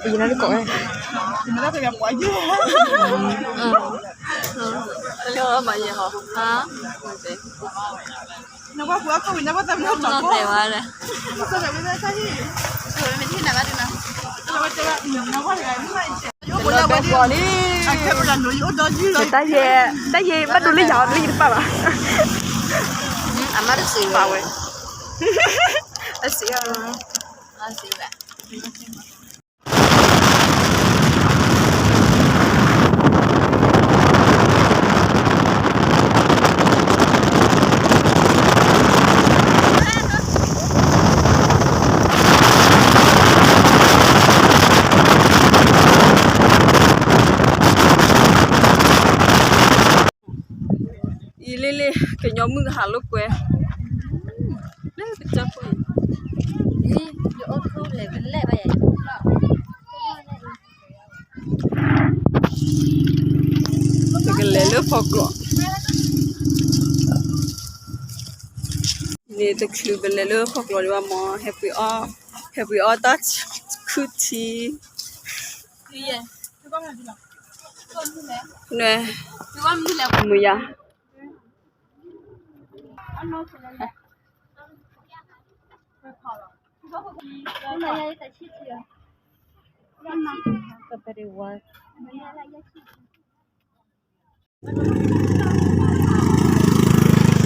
ယနာ်တကိးဝဲ, လၢမယဲဟီ, နဘၣ်ပှၤကိးဝံၤ နဘၣ်သးမနီၣ်တဲဝဲလဲၣ်, တၢ်ယဲ, တၢ်ယဲဘၣ်ဒိလၢယၤအီၤ လၢယတပာ်ဘၣ်, အမါတစံးဝဲ, အစံး, အစံးဝဲ. အံၤလ့လ့ ကညီမုၣ်ကဟးလိာ်ကွဲ လၢကစၢၢ်ခိၣ်အံၤ, ပကလဲၤလၢဖီကျိး, န့ၣ်တချုးပလဲၤလၢဖီကျိးဒံးဘၣ်မး ဟဲပှ့ၤအီၣ်, ဟဲပှ့ၤအီၣ်တၢ်ခုၣ်ထံ, နွဲ, မုာ်ယၤ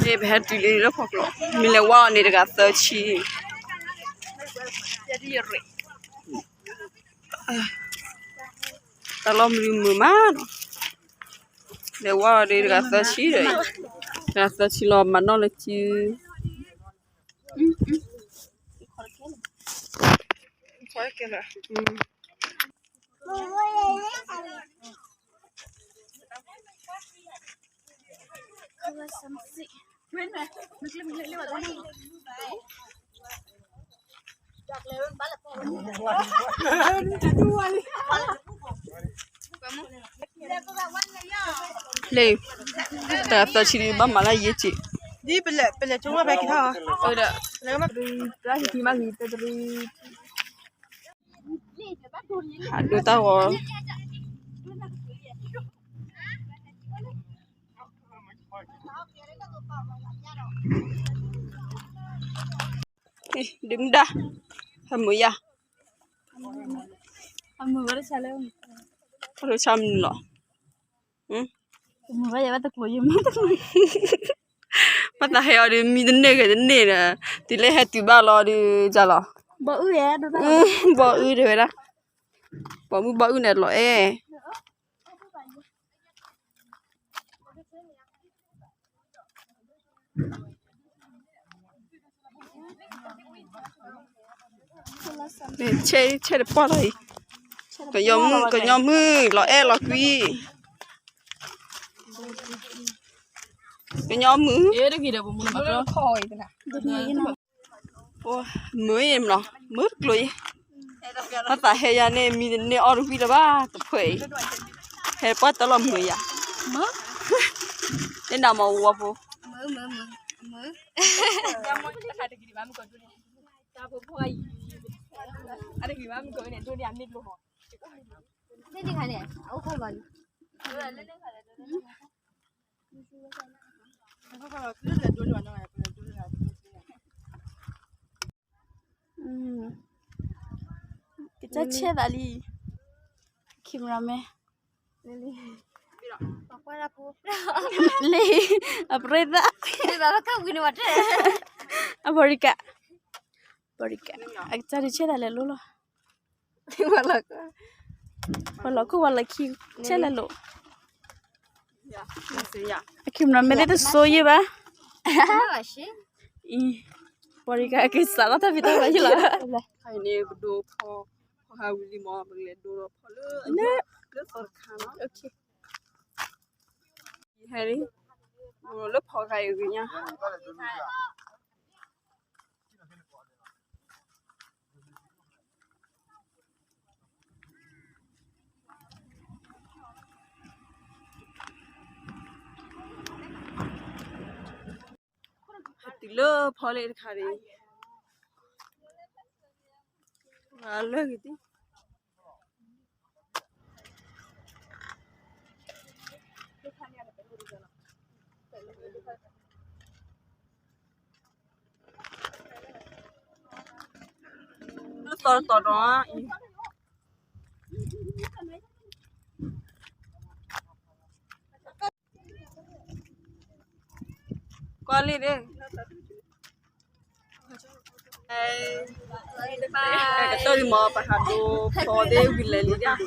န့ၣ် ပဟဲတုၤလံလၢဖီကျိး, မ့ၢ်လဲၤဝါအီၤန့ၣ် တဂၤသၢဆံ, တၢ်လီၢ်မနုၤမုာ်မးနီၤ, လဲၤဝါအီၤဒီးတဂၤသၢဆံဒီး, တဂၤသၢဆံလီၤ မၤနီၣ်လၢစု လ့, တၢ်သၢဆံဒံးဘၣ်မၤလၢယဲၢ်က့, ဒ်ပလဲၤ, ပလဲၤကၠိဝဲဖဲက့ၤထီၣ်, တၢ်ဟံးထံမးဂ့ၤ တၢ်တရံး ဟးဒိတၢ်ဂီၤ, ဒုးမုၢ်ဒၣ်, ဟဲမုာ်ယၤ, ဟဲမုာ်ဝဲတဆါလၢ, ဟဲမုာ်ဆါမနုၤလီၤ, မုာ်ဝဲယၤဝဲတကျိၤယမုာ်တကျိၤ ဘၣ်သးဟဲအီၤဒီး မံတန့ၢ်ဂ့ၤတန့ၢ်ဒီး, တုၤလၢဟဲတုၤဘၣ်လီၤဒီး ကလီၤ, ဘီအုၣ်ယဲ, ဘီအုၣ်တဲဝဲဒၣ်, ဘီမုၢ်ဘီအုၣ်န့ၣ်လီၤအဲၣ်, ဆဲး, ဆဲးတပှၢ်လီၤအံၤ, ကညီမုၣ်, ကညီမုၣ်လီၤအဲၣ်လီၤကွံ, ကညီမုၣ်, မုာ်အံၤမနီၤ, မုာ်တကျိၤအံၤ, ဘၣ်သးဟဲယၤန့ၣ် မံတန့ၢ်အီၣ်တဝံၣ်လၢၤဘၣ် တဖှဲးအံၤ, ဟဲပှၢ်တၢ်လီၤမုာ်ယၤ, မ့ၢ်နမၤဝီဖိ ကစၢ်ဆဲးသးလံ, cameraman, လံ, အပြိသး, အ bodyguard, bodyguard, အကစၢ်ဒုးဆဲးသးလဲၤလိလီၤ, ပှၤလီၤခိၣ်ပှၤလီၤခံ, ဆဲးလဲၤလိ, အ cameraman သ့ၣ်တစိယဲၢ်ဘၣ်, အံၤ, bodyguard ကစးထီၣ်တၢ်ဖံးတၢ်မၤယဲၢ်လီၤ, ခါအံၤန့ၣ်ပဒိဖီ, ဖီဟးဝံၤလံမး ပကလဲၤဒိဒီးဖီလၢ, လၢသီတခါနီၤ, ဟဲလံ, လၢဖီခါအံၤဂ့ၤညါ ဟဲတုၤလၢဖီလ့ၣ်တခါဒံး, ပ အလၢဂ့ၤတံၢ် သီတီၤဒီး ကွၢ်လံဒ့ၣ် ကတၢၢ်လံမ့ၢ် ပဟးဒိဖီဒ့ဝံၤလဲၤလံဒၣ်